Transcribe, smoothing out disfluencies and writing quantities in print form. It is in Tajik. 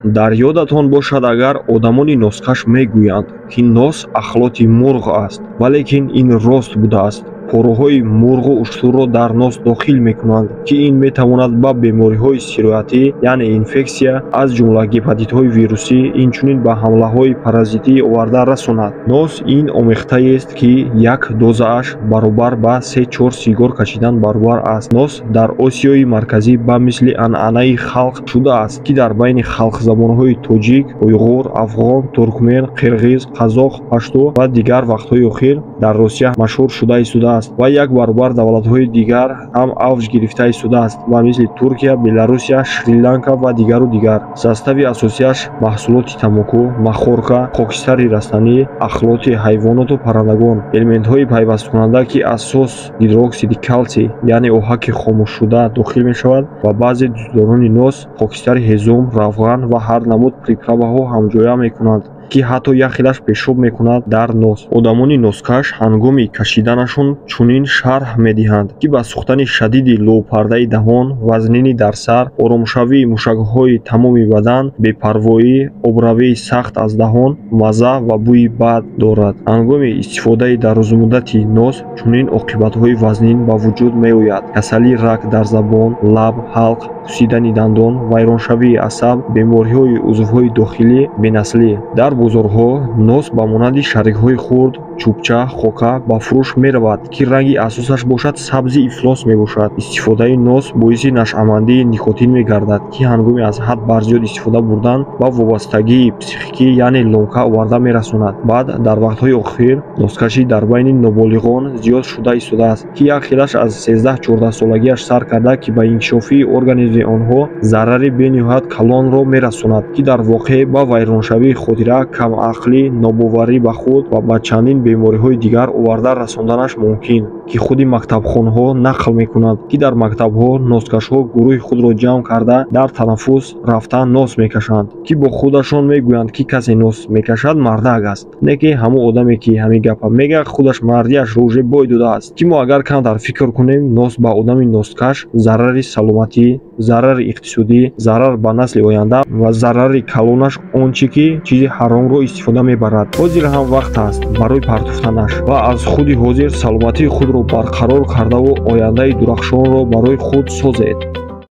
Дар ёдатон бошад, агар одамони носкаш мегӯянд, ки нос ахлоти мурғ аст, валекин ин рост будааст. Пораҳои мурғу уштурро дар нос дохил мекунанд, ки ин метавонад ба бемориҳои сироятӣ, яъне инфексия, аз ҷумла гепатитҳои вирусӣ, инчунин ба ҳамлаҳои паразитӣ оварда расонад. Нос ин омехтаест, ки як дозааш баробар ба 3-4 сигор кашидан баробар аст. Нос дар Осиёи Марказӣ ба мисли анъанаи халқ шудааст, ки дар байни халқзабонҳои тоҷик, уйғур, афғон, туркмен, қирғиз, қазоқ, пашту ва дигар вақтҳои охир дар Русия машҳур шуда истодааст ва як баробар давлатҳои дигар ҳам авҷ гирифта истодааст, ба мисли Туркия, Беларусия, Шри-Ланка ва дигару дигар. Состави асосиаш маҳсулоти тамоку, махорка, хокистари растанӣ, ахлоти ҳайвоноту паррандагон, элементҳои пайвасткунанда, ки асос гидроксиди калсий, яъне оҳаки хомӯшшуда дохил мешавад ва баъзе дӯстдорони нос хокистари ҳезум, равған ва ҳар намуд приправаҳо ҳамҷоя мекунанд, ки ҳатто як хелаш пешоб мекунад дар нос. Одамони носкаш ҳангоми кашиданашон чунин шарҳ медиҳанд, ки ба сӯхтани шадиди лӯпардаи даҳон, вазнинӣ дар сар, оромшавии мушакҳои тамоми бадан, бепарвоӣ, обравии сахт аз даҳон, мазза ва бӯи бад дорад. Ҳангоми истифодаи дарозмуддати нос чунин оқибатҳои вазнин ба вуҷуд меояд: касалии рак дар забон, лаб, ҳалқ, пусидани дандон, вайроншавии асаб, бемориҳои узвҳои дохилӣ, бенаслӣ. Дар бозорҳо нос ба монанди шарикҳои хурд, чӯбча, хока ба фурӯш меравад, ки ранги асосаш бошад сабзи ифлос мебошад. Истифодаи нос боиси нашъамандии никотин мегардад, ки ҳангоми аз ҳад барзиёд истифода бурдан ба вобастагии психикӣ, яъне ломка оварда мерасонад. Баъд дар вақтҳои охир носкашӣ дар байни ноболиғон зиёд шуда истодааст, ки як хелаш аз 13-14 солагиаш сар карда, ки ба инкишофии организми онҳо зарари бениҳоят калонро мерасонад, ки дар воқеъ ба вайроншавии хотира, камақлӣ, нобоварӣ ба худ ва ба чандин бемориҳои дигар оварда расонданаш мумкин, ки худи мактабхонҳо нақл мекунанд, ки дар мактабҳо носкашҳо гурӯҳи худро ҷамъ карда дар танаффус рафта нос мекашанд, ки бо худашон мегӯянд, ки касе нос мекашад, мардак аст. Не ки ҳамон одаме, ки ҳамин гапа мегӯяд, худаш мардиашро уже бой додааст. Ки мо агар камтар фикр кунем, нос ба одами носкаш зарари саломатӣ, зарари иқтисодӣ, зарар ба насли оянда ва зарари калонаш он чӣ ки чизи ҳаромро истифода мебарад. Ҳозир ҳам вақт аст барои партофтанаш ва аз худи ҳозир саломатии худро барқарор кардаву ояндаи дурахшонро барои худ созед.